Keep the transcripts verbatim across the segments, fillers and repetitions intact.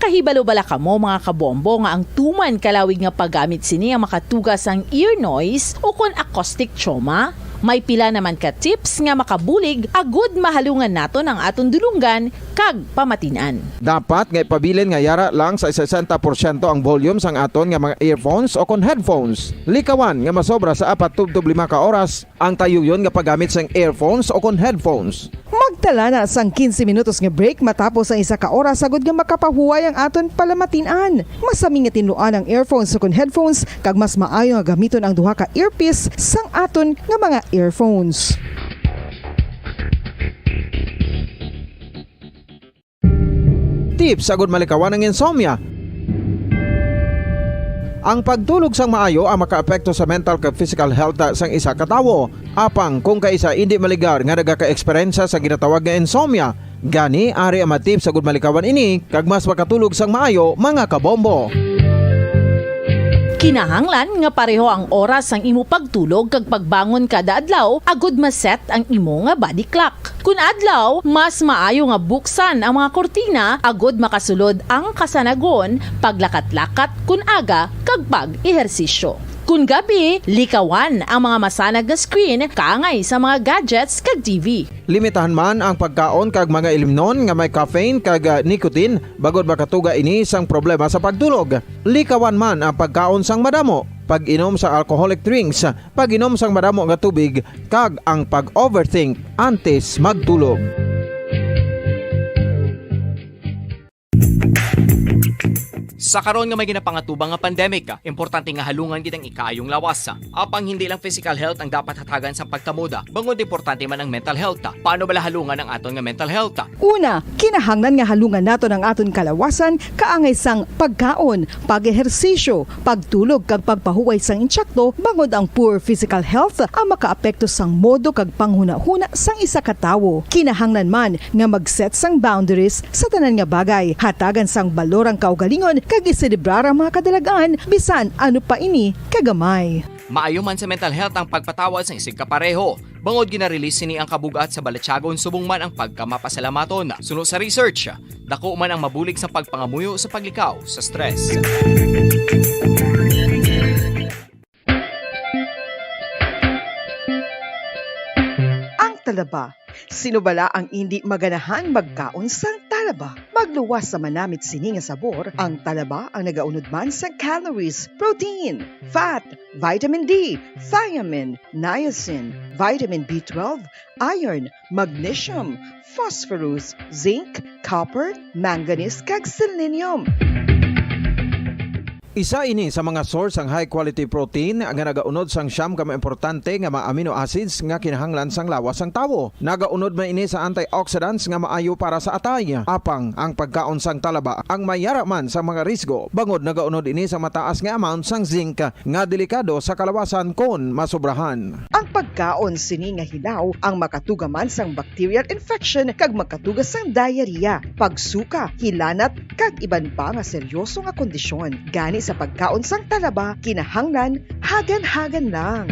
Kahibalo bala kamo, mga kabombo, nga ang tuman ka lawig nga paggamit sini ang makatuga sang ear noise ukon acoustic trauma? May pila naman ka tips nga makabulig agud mahalungan naton ang aton dulonggan kag pamatin-an. Dapat nga ipabilin nga yara lang sa sesenta porsyento ang volume sang aton nga mga earphones ukon headphones. Likawan nga masobra sa apat tubtob lima ka oras ang tayuyon nga paggamit sang earphones ukon headphones. Magtala na sang quince minutos nga break matapos ang isa ka oras agud nga makapahuway ang aton palamatin-an. Masami nga tinluan ang earphones ukon headphones, kag mas maayo nga gamiton ang duha ka earpiece sang aton nga mga earphones. Tips agud malikawan ang insomnia. Ang pagtulog sang maayo ang makaapekto sa mental kag physical health sang isa ka tawo. Apang kung kaisa indi maligar nga nagaka-eksperyensya sa ginatawag nga insomnia, gani ari ang mga tips agud malikawan ini kag mas makatulog sang maayo, mga kabombo. Kinahanglan nga pareho ang oras sang imo pagtulog kag pagbangon kada adlaw agud ma-set ang imo nga body clock. Kun adlaw, mas maayo nga buksan ang mga kurtina agud makasulod ang kasanagon, paglakat-lakat kun aga, kag pag-ehersisyo. Kun gabi, likawan ang mga masanag nga screen kaangay sa mga gadgets kag T V. Limitahan man ang pagkaon kag mga ilimnon nga may caffeine kag, ah, nicotine, bangod makatuga ini sang problema sa pagtulog. Likawan man ang pagkaon sang madamo, pag-inom sa alcoholic drinks, pag-inom sang madamo nga tubig, kag ang pag-overthink antes magtulog. Sa karon nga may ginapangatubang nga pandemic, importante nga halungan gid ang ikaayong lawas. Apang hindi lang physical health ang dapat hatagan sang pagkamoda, bangod importante man ang mental health. Paano bala halungan ang aton nga mental health? Una, kinahanglan nga halungan naton ang aton kalawasan kaangay sang pagkaon, pag-ehersisyo, pagtulog kag pagpahuway sang insakto, bangod ang poor physical health ang makaapekto sang modo kag panghunahuna sang isa ka tawo. Kinahanglan man nga mag-set sang boundaries sa tanan nga bagay, hatagan sang balor ang kaugalingon kag iselebrar ang mga kadalag-an bisan ano pa ini kagamay. Maayo man sa mental health ang pagpatawad sang isigkapareho, bangod gina-release sini ang kabug-at sa balatyagon subong man ang pagkamapasalamaton. Suno sa research, dako man ang mabulig sa pagpangamuyo sa paglikaw sa stress. Ang talaba. Sino bala ang indi maganahan magkaon sang talaba? Magluwas sa manamit sini nga sabor, ang talaba ang nagaunod man sang calories, protein, fat, vitamin D, thiamine, niacin, vitamin B twelve, iron, magnesium, phosphorus, zinc, copper, manganese, kag selenium. Isa ini sa mga source sang high quality protein nga nagaunod sang siyam ka mga importante nga mga amino acids nga kinahanglan sang lawas sang tawo. Nagaunod man ini sa antioxidants nga maayo para sa atay. Apang ang pagkaon sang talaba ang mayara man sa mga risgo, bangod nagaunod ini sa mataas nga amount sang zinc nga delikado sa kalawasan kon masobrahan. Ang pagkaon sini nga hilaw ang makatuga man sang bacterial infection kag makatuga sang diarrhea, pagsuka, hilanat, kag iban pa nga seryoso nga kondisyon. Gani sa pagkaon sang talaba, kinahanglan hagan-hagan lang.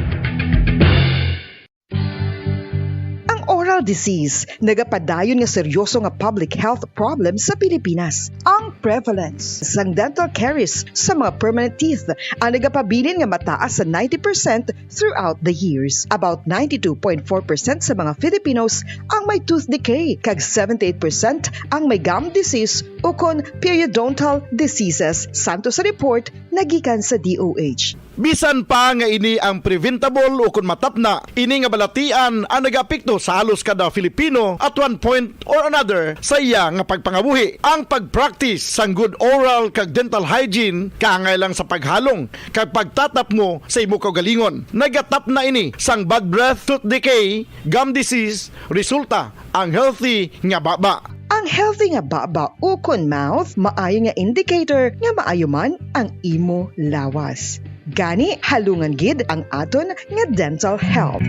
Ang oral disease nagapadayon nga seryoso nga public health problem sa Pilipinas. Ang prevalence sang dental caries sa mga permanent teeth ang nagapabilin nga mataas sa ninety percent throughout the years. About ninety-two point four percent sa mga Filipinos ang may tooth decay, kag seventy-eight percent ang may gum disease ukon periodontal diseases, santo sa report nagikan sa D O H. Bisan pa nga ini ang preventable ukon matapna, ini nga balatian ang nagaapekto sa halos kada Filipino at one point or another sa iya nga pagpangabuhi. Ang pag-practice sang good oral kag dental hygiene kaangay lang sa paghalong kag pagtatapngo sa imo kaugalingon. Nagatapna ini sang bad breath, tooth decay, gum disease, resulta ang healthy nga baba. Ang healthy nga baba ukon mouth maayo nga indicator nga maayo man ang imo lawas. Gani, halungan gid ang aton nga dental health.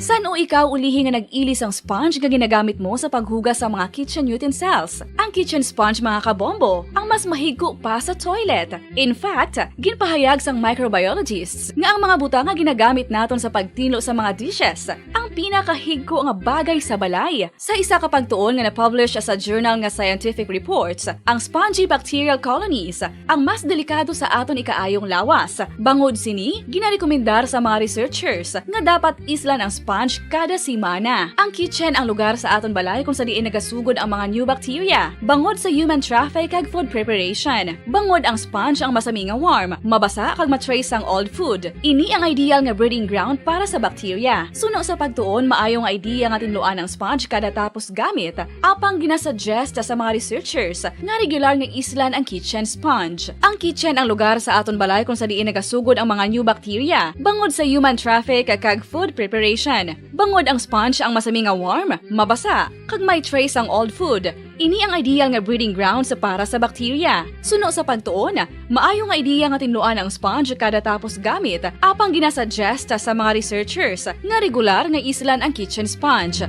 San Ikaw ulihi nga nag-ili sang sponge nga ginagamit mo sa paghugas sa mga kitchen utensils. Ang kitchen sponge, mga kabombo, ang mas mahigko pa sa toilet. In fact, ginpahayag sang microbiologists nga ang mga butang nga ginagamit naton sa pagtinlo sa mga dishes ang pinakahigko nga bagay sa balay. Sa isa ka pagtuon nga na-publish sa journal nga Scientific Reports, ang spongy bacterial colonies ang mas delikado sa aton ikaayong lawas. Bangod sini, ginarekomendar sa mga researchers nga dapat islan ang sponge kada semana. Ang kitchen ang lugar sa aton balay kung sa diin nagasugod ang mga new bacteria, bangod sa human traffic kag food preparation. Bangod ang sponge ang masami nga warm, mabasa kag ma-trace ang old food. Ini ang ideal nga breeding ground para sa bacteria. Suno sa pagtuon, maayo nga idea nga tinluan ang sponge kada tapos gamit, apang ginasuggest sa mga researchers nga regular nga islan ang kitchen sponge. Ang kitchen ang lugar sa aton balay kung sa diin nagasugod ang mga new bacteria, bangod sa human traffic kag food preparation. Bangod ang sponge ang masami nga warm, mabasa, kag may trace ang old food. Ini ang ideal nga breeding grounds para sa bacteria. Suno sa pagtuon, maayo nga idea nga tinluan ang sponge kada tapos gamit, apang ginasuggest sa mga researchers nga regular nga islan ang kitchen sponge.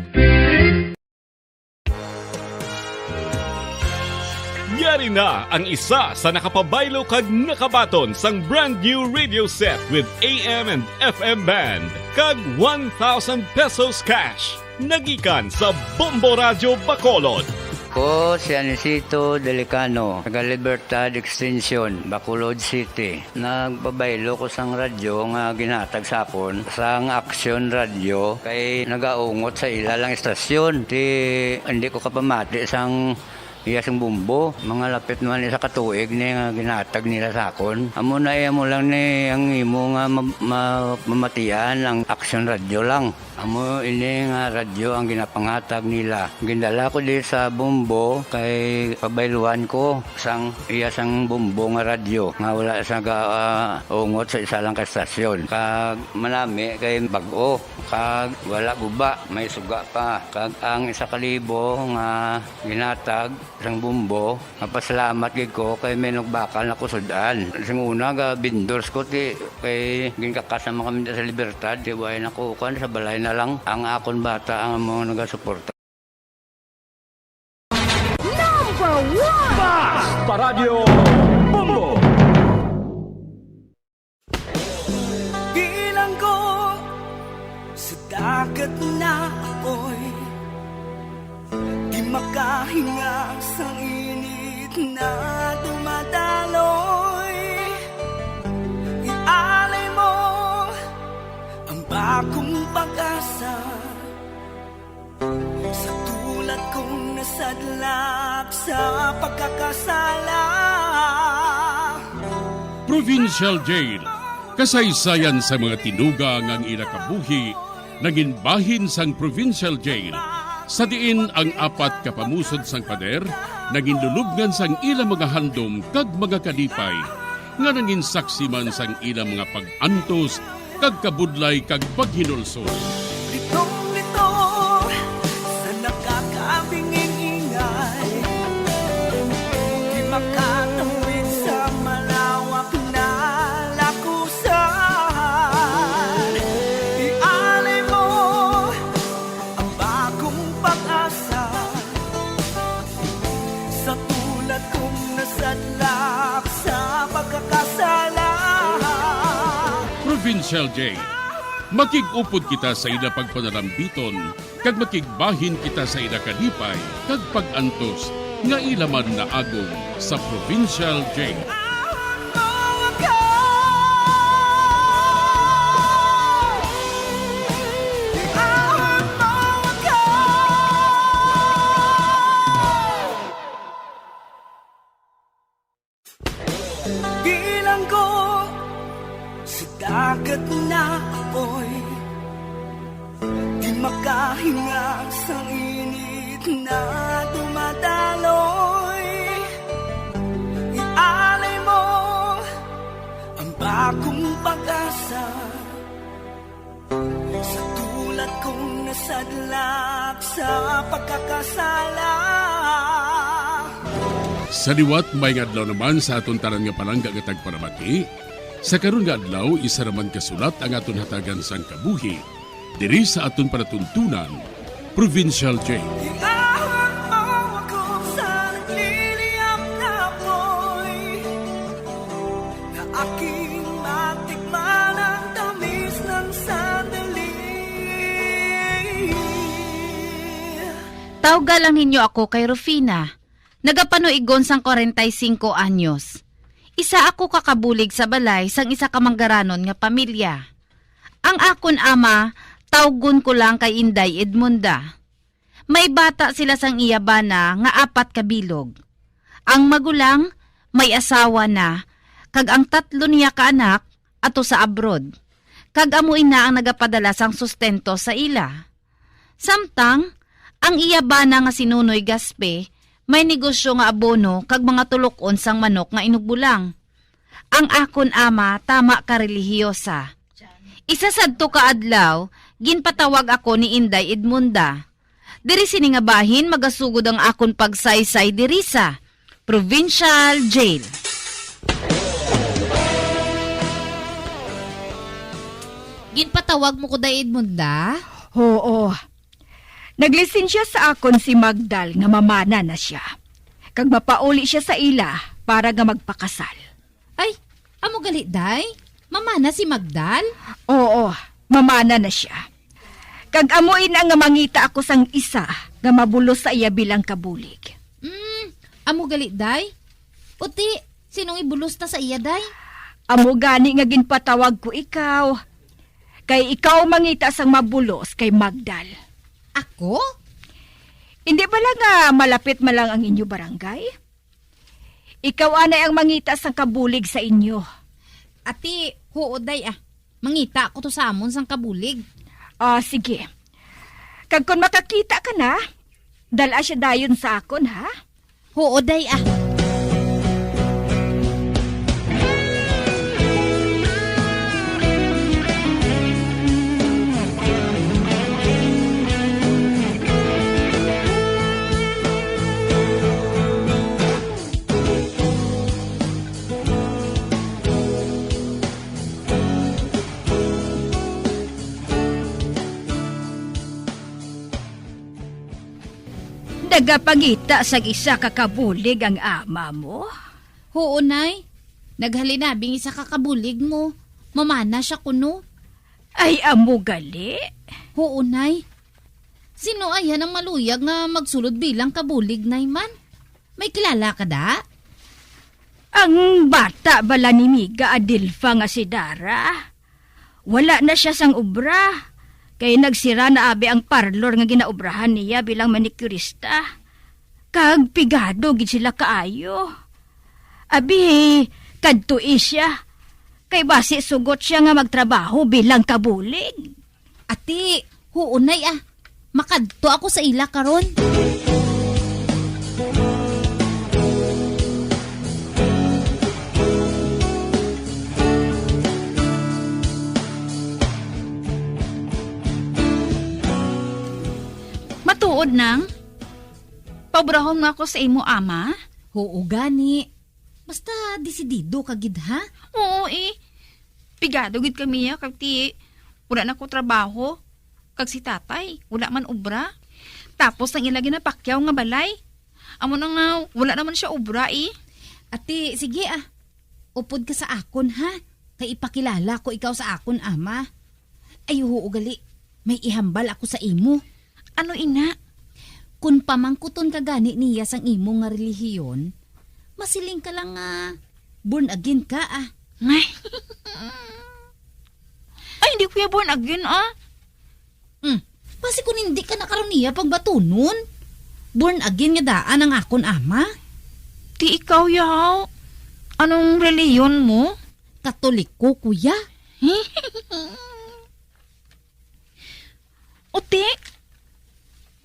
Yari na ang isa sa nakapabaylo kag nakabaton sang brand new radio set with A M and F M band kag one thousand pesos cash. Nagikan sa Bombo Radyo Bacolod. Ko si Anisito Delicano, taga Libertad Extension, Bacolod City. Nagpabaylo ko sang radyo nga ginhatag sa akon sang Action Radio kay nagaungot sa ila lang istasyon. Ti, hindi ko kapamati sang iya sing bumbo. Mga lapit naman isa ka tuig ni nga ginhatag nila sa akon. Amo na iya mo lang ni ang imo nga ma-, ma-, mamatian ang Action Radio lang. Amo ini nga radyo ang ginapanghatag nila. Gindala ko di sa Bombo kay pabayluan ko sang iya sang Bombo nga radyo nga wala sa ga, ah, ungot sa isa lang ka estasyon. Kag manami kay bag-o, kag wala guba, may suga pa. Kag ang isa ka libo nga ginhatag sang Bombo, mapasalamat gid ko kay may nagbakal na ko sud-an. Sing una, ga vendors ko, ti, kay ginkakas naman kami sa Libertad, ti, way na ko, kuwan, sa balay na lang. Ang akon bata ang mga nagasuporta. Number one! Bas! Paradyo Bombo! Bilanggo sa dagat na apoy, di makahinga sa init na dumadaloy. Ialay mo ang bagong pag-asa. Sa tulad kong nasadlak sa pagkakasala. Provincial Jail, kasaysayan sa mga tinuga nga ang ila kabuhi nangin bahin sang Provincial Jail, sa diin ang apat ka pamusod sang pader nangin lulubngan sang ila mga handom kag mga kalipay, nga nangin saksi man sang ila mga pag-antos kag kabudlay kag paghinulsol. Litong-lito sa nakakabinging ingay, di makatawid sa malawak na lakusan. Ialay mo ang bagong pag-asa. Sa tulad kong nasadlak sa pagkakasala. Provincial Jail. Makig-upod kita sa ila pagpanalambiton, kag makigbahin kita sa ila kalipay kag pag-antos nga ila man naagom sa Provincial Jail. Bilanggo sa dagat na apoy, di makahinga sa init na dumadaloy. Ialay mo ang bagong pag-asa. Sa tulad kong nasadlak sa pagkakasala. Sa liwat, maayong adlaw naman sa aton tanan nga palangga nga tagpalamati. Sa karon nga adlaw, isa naman ka sulat ang aton hatagan sang kabuhi. Diri sa aton palatuntunan, Provincial J. Iahon mo ako sa nagliliyab na apoy, na aking matikman ang tamis ng sandali. Tawga lang ninyo ako kay Rufina. Nagapanuigon sang kwarenta y singko anyos. Isa ako ka kabulig sa balay sang isa ka manggaranon nga pamilya. Ang akon ama, tawgon ko lang kay Inday Edmunda. May bata sila sang iya bana nga apat ka bilog. Ang magulang may asawa na, kag ang tatlo niya ka anak ato sa abroad, kag amo ina ang nagapadala sang sustento sa ila. Samtang ang iya bana nga si Nonoy Gaspe may negosyo nga abono kag mga tulok-on sang manok nga inugbolang. Ang akon ama tama ka relihiyosa. Isa sadto ka adlaw, ginpatawag ako ni Inday Edmunda. Diri sini nga bahin magasugod ang akon pagsaysay diri sa Provincial Jail. Ginpatawag mo ko, Day Edmunda? Oo. Naglisensya sa akon si Magdal nga mamana na siya, kag mapauli siya sa ila para nga magpakasal. Ay, amo gali, day? Mamana si Magdal? Oo, mamana na siya. Kag amo ina nga mangita ako sang isa nga mabulos sa iya bilang kabulig. Mm, amo gali, day? Uti, sinong ibulos ta sa iya, day? Amo gani nga ginpatawag ko ikaw. Kay ikaw mangita sang mabulos kay Magdal. Ako? Hindi bala nga malapit man lang ang inyo barangay? Ikaw anay ang mangita sang kabulig sa inyo. Ati, huo, day, ah. Mangita ako to sa amon sang kabulig. Ah, sige. Kag kon makakita ka na, dala siya dayon sa akon, ha? Huo, day, ah. Nagapangita sang isa ka kabulig ang ama mo? Huo, nay. Naghalinabing isa ka kabulig mo. Mamana siya kuno. Ay, amo gali? Huo, nay. Sino ayhan ang maluyag nga magsulod bilang kabulig, nay man? May kilala ka da? Ang bata bala ni Miga Adilfa nga si Dara? Wala na sia sang obra, kay nagsira na abi ang parlor nga ginaobrahan niya bilang manicurista. Kag pigado gid sila kaayo. Abi, kadtoi sia, kay basi sugot sia nga magtrabaho bilang kabulig. Ati, huo, nay, ah. Makadto ako sa ila karon. Matuod, nang? Paobrahon mo ako sa imo ama? Huo gani. Basta desidido ka gid, ha? Oo, eh. Pigado gid kami, ya, kag ti, wala na ko trabaho. Kag si tatay, wala man obra. Tapos ang ila ginapakyaw nga balay. Amo na nga, wala naman siya obra, eh. Ati, sige, ah. Upod ka sa akon, ha? Kay ipakilala ko ikaw sa akon ama. Ay, oo, gali. May ihambal ako sa imo. Ano ina? Kun pamangkuton ka gani niya sang imo nga relihiyon, masiling ka lang nga born again ka, ah. Ay, hindi ko ya born again, ah. Hmm. Basi kun hindi ka na karon niya pagbatunon, born again nga daan ang akon ama. Ti ikaw, yaw. Anong relihiyon mo? Katoliko, kuya. Uti,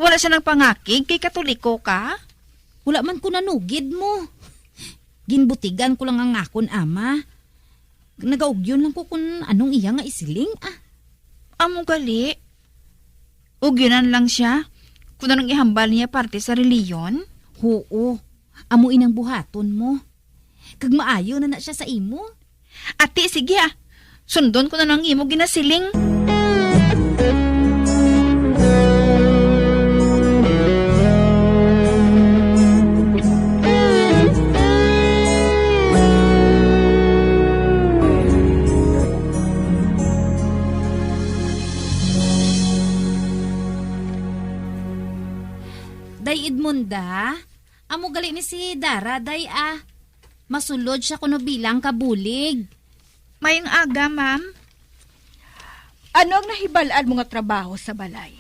wala siya nagpangakig kay Katoliko ka? Wala man ko nanugid mo. Ginbutigan ko lang ang akon ama. Nagaugyon lang ko kung anong iya nga isiling, ah. Amo gali. Ugyonan lang siya kung anong ihambal niya parte sa reliyon. Huo, amo inang buhaton mo. Kag maayo na na siya sa imo. Ati, sige, ah. Sundon ko na lang imo ginasiling. Da, amo gali ni si Dara, day, ah. Masulod siya kuno bilang kabulig. Mayong aga, ma'am. Ano ang nahibal-an mo nga trabaho sa balay?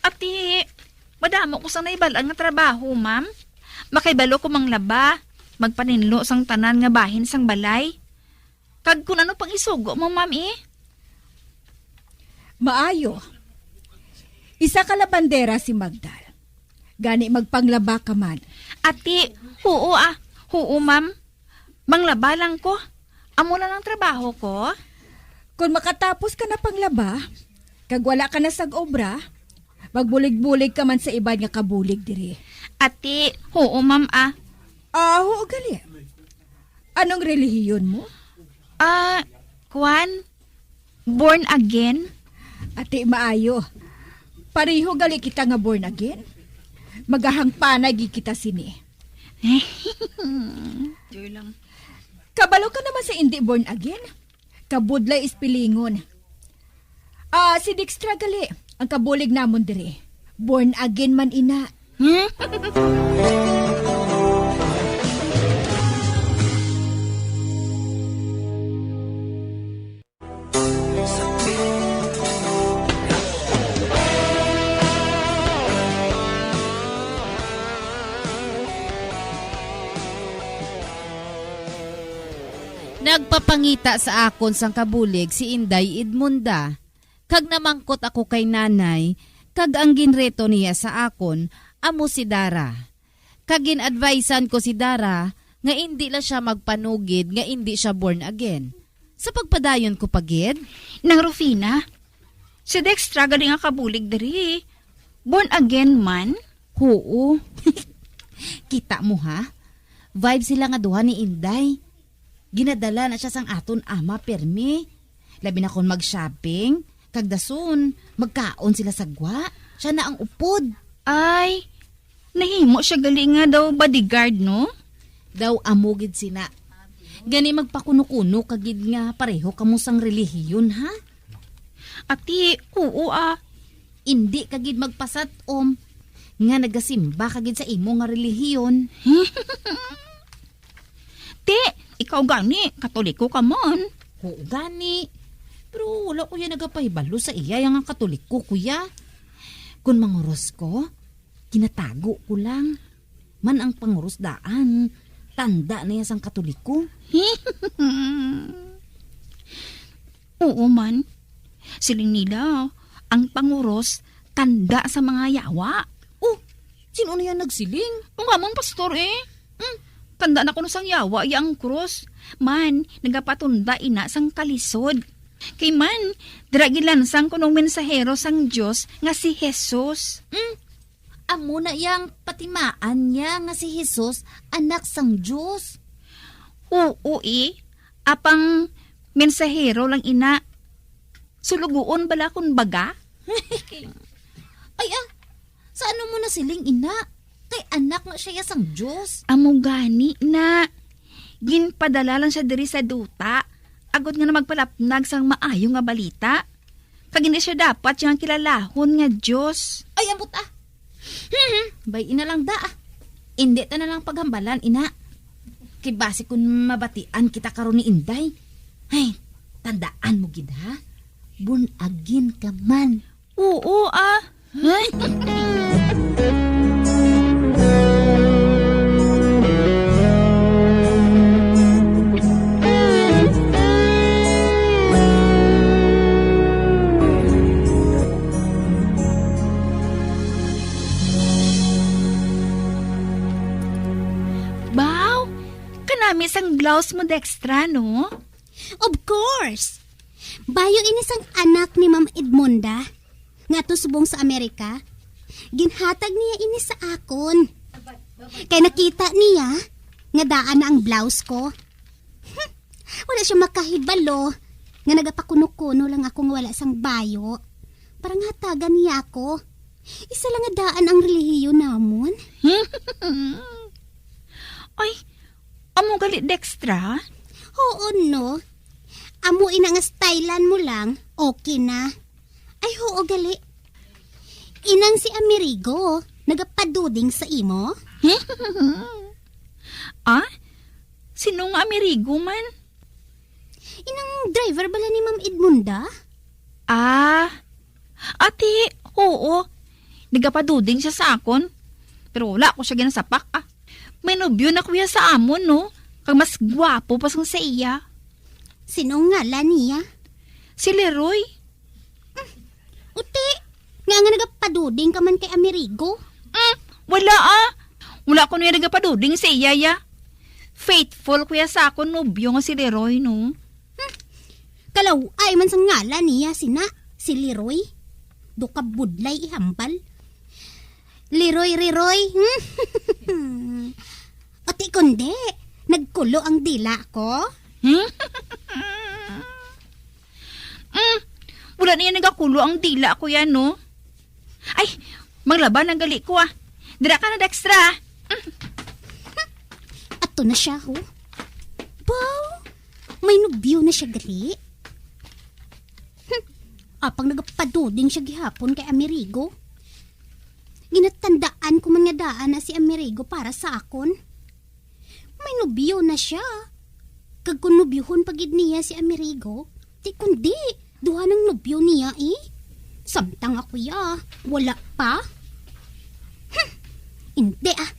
Ati, madamo ko sang nahibal-an nga trabaho, ma'am. Makahibalo ko manglaba, magpaninlo sang tanan nga bahin sang balay. Kag kun ano pang isugo mo, ma'am, eh? Maayo. Isa ka labandera si Magdal. Gani magpanglaba ka man. Ati, huo, ah. Huo, ma'am. Manglaba lang ko. Amo lang ang trabaho ko. Kon makatapos ka na panglaba, kag wala ka na sag obra, magbulig-bulig ka man sa iban nga kabulig diri. Ati, huo, ma'am, ah. Ah, huo gali. Anong relihiyon mo? Ah, kwan, born again. Ati, maayo. Pareho gali kita nga born again. Magahangpanay gid kita sini. Joy lang. Kabalo ka naman sa indi born again? Kabudlay ispilingon. Ah, si Dextra gali, ang kabulig namon diri. Born again man ina. Hmm? Nagpapangita sa akon sang kabulig si Inday Edmunda, kag namangkot ako kay Nanay, kag ang ginreto niya sa akon amo si Dara. Kag gin-advisean ko si Dara nga indi lang siya magpanugid nga indi siya born again. Sa pagpadayon ko pa gid, Nang Rufina, si Dextra gali nga kabulig diri. Born again man? Huo. Kita mo, ha? Vibe sila nga duha ni Inday. Ginadala na siya sang aton ama permi. Labi na kon mag-shopping, kag dason, magkaon sila sa gwa. Siya na ang upod. Ay, nahimo siya gali nga daw bodyguard, no? Daw amo gid sina. Gani magpakuno-kuno ka gid nga pareho kamo sang relihiyon, ha? Ati, oo, ah. Indi ka gid magpasat-om nga nagasimba ka gid sa imo nga relihiyon. Ti, ikaw gani, Katoliko ka man. Oo gani. Pero wala ko ya nagapahibalo sa iya ya nga Katoliko, kuya. Kun manguros ko, ginatago ko lang. Man ang panguros daan, tanda na ya sang Katoliko. Oo man. Siling nila, ang panguros tanda sa mga yawa. Oh, sino na yan nagsiling? Ang amon pastor, eh. Hmm, tanda na kuno sang yawa ya ang krus. Man, nagapatunda ina sang kalisod. Kay man, dira gilansang kuno ang mensahero sang Dios nga si Jesus. Hmm, amo na yang patimaan niya nga si Jesus anak sang Dios. Oo, eh. Apang mensahero lang ina. Sulugoon bala kun baga? Ay, ah, sa ano mo nasiling, ina? Kay anak nga siya sang Dios. Amo gani na. Ginpadala lang siya diri sa duta, agod nga na magpalapnag sang maayo nga balita. Kag hindi siya dapat siyang kilalahon nga Dios. Ay, ambot, ah. Hmm, bay, ina lang da, ah. Hindi ta na lang paghambalan, ina. Kay basi kun mabatian kita karon ni Inday. Ay, tandaan mo gid, ha? Born again ka man. Oo, ah. Baw, kanami sang blouse mo, Dextra, no? Of course! Bayo ini sang anak ni Ma'am Edmonda, nga ato subong sa Amerika. Ginhatag niya ini sa akon. Kay nakita niya nga daan na ang blouse ko. Hmm, wala siya makahibalo nga nagapakuno-kuno lang ako nga wala sang bayo. Para nga hatagan niya ako. Isa lang nga daan ang relihiyon namon. Ay, amo gali, Dextra? Oo, no. Amo ina nga stylean mo lang, okay na. Ay, oo, gali. Inang si Amerigo, nagapaduding sa imo? Ah? Sino nga Amerigo man? Inang driver bala ni Ma'am Edmunda? Ah, ati, oo. Nagapaduding siya sa akon. Pero wala ko siya ginasapak, ah. May nobyo na kuya sa amon, no? Kag mas gwapo pa sang sa iya. Sino ang ngalan niya? Si Leroy. Uti, nga nga nagapaduding ka man kay Amerigo? Mm, wala, ah. Wala ko niya nagapaduding sa iya, ya. Faithful kuya sa akon nobyo nga si Leroy, no? Kalaw-ay man sang ngalan niya sina, si Leroy. Do ka budlay ihambal. Leroy, Leroy. Ati kundi, nagkulo ang dila ko? Hmm? Mm, wala niya nagakulo ang dila ko yan, no? Ay, manglaba na gali ko, ah. Dira ka na, Dextra. Ato na siya, ho. Baw, may nobyo na siya gali. Hmm, apang nagapaduding siya gihapon kay Amerigo. Ginatandaan ko man nga daan na si Amerigo para sa akon. May nobyo na siya. Kag kung nobyohon pa gid niya si Amerigo, di kundi, duha nang nobyo niya, eh. Samtang ako, ya, wala pa. Hmm, hindi, ah.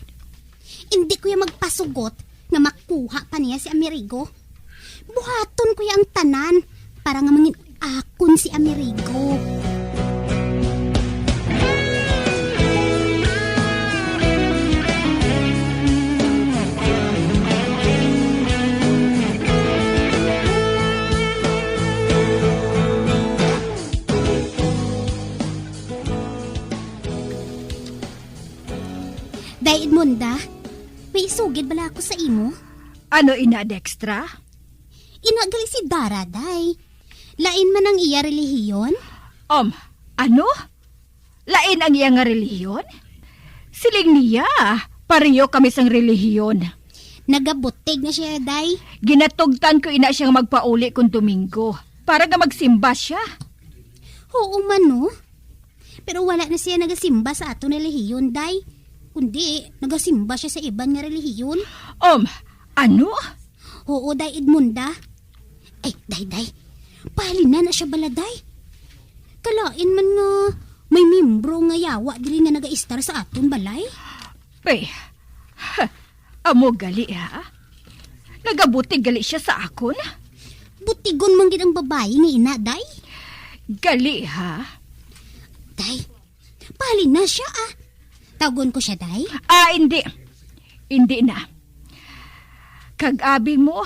Hindi ko ya magpasugot nga makuha pa niya si Amerigo. Buhaton ko ya ang tanan para nga mangin akon si Amerigo. Day Edmunda, may isugid bala ako sa imo? Ano ina, Dextra? Ina gali si Dara, day. Lain man ang iya relihiyon? Um, ano? Lain ang iya nga relihiyon? Siling niya, pareho kami sang relihiyon. Nagabutig na siya, day. Ginatugtan ko ina siya nga magpauli kon Domingo para nga magsimba siya. Oo man, no? Pero wala na siya nagasimba sa aton relihiyon, day. Kundi, nagasimba siya sa iban nga relihiyon. Um, ano? Oo, day Edmunda. Ay, day, day. Pahalina na siya bala, day. Kalain man nga may miyembro nga yawa diri nga nagaistar sa aton balay. Pe, ha, amo gali, ha? Nagabutig gali siya sa akon? Butigon man gid ang babayi nga ina, day. Gali, ha? Day, pahalina siya, ah. Tawgon ko siya, day? Ah, indi. Indi na. Kag abi mo,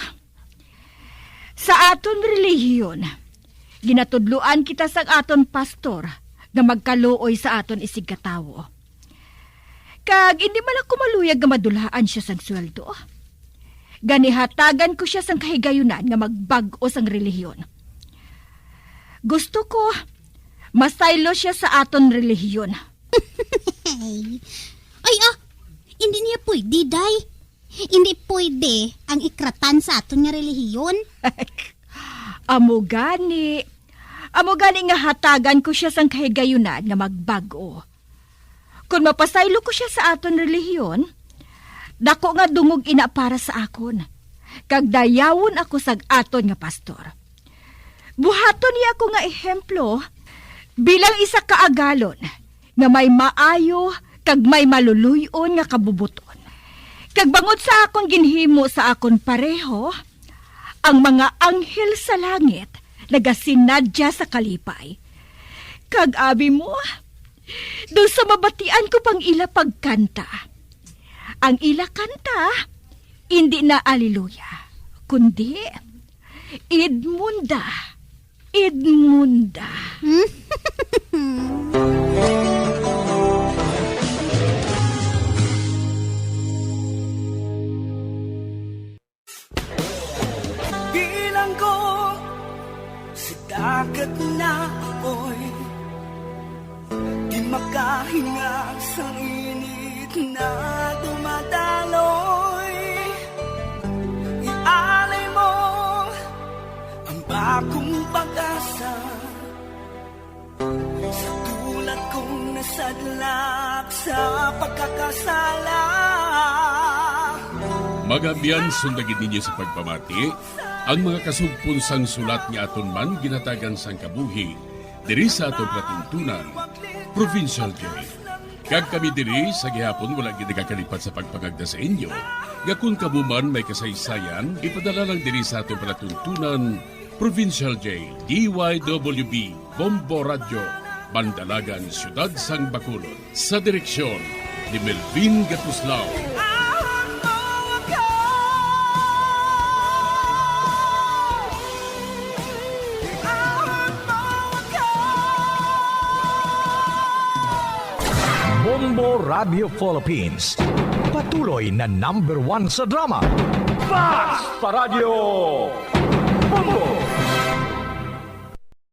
sa aton relihiyon, ginatudloan kita sang aton pastor nga magkaluoy sa aton isigkatawo. Kag indi man ako maluyag nga madulaan sia sang sweldo. Gani hatagan ko sia sang kahigayunan nga magbag-o sang relihiyon. Gusto ko masaylo sia sa aton relihiyon. Ay, ah, hindi niya pwede, day. Hindi pwede ang ikratan sa aton nga relihiyon. Amo gani. Amo gani nga hatagan ko sia sang kahigayunan nga magbag-o. Kon mapasaylo ko sia sa aton relihiyon, dako nga dungog ina para sa akon, kag dayawon ako sang aton nga pastor. Buhaton niya ako nga ehemplo bilang isa ka agalon nga may maayo kag may maluluy-on nga kabubuton. Kag bangod sa akon ginhimo sa akon pareho, ang mga anghel sa langit nagasinadya sa kalipay. Kag abi mo, daw sa mabatian ko pang ila pagkanta. Ang ila kanta, indi na Aleluya, kundi Edmunda, Edmunda. Bilanggo sa dagat na apoy, di makahinga sa init na dumadaloy. Ialay mo ang bagong pag-asa sa tulad kong nasadlak Sa pagkakasala. Mga abyan, sundagin ninyo sa pagpamati ang mga kasugpon sang sulat nga aton man ginhatagan sang kabuhi diri sa aton palatuntunan, Provincial Jail. Kag kami diri sa gihapon wala gid nagakalipat sa pagpangagda sa inyo nga kung kamo man may kasaysayan, ipadala lang diri sa aton palatuntunan, Provincial Jail, D Y W B, Bombo Radyo, Bandalagan, Siyudad sang Bacolod, sa direksyon ni Melvin Gatuslao. Bombo Radio Philippines, patuloy na number one sa drama. Basta Radyo Bombo!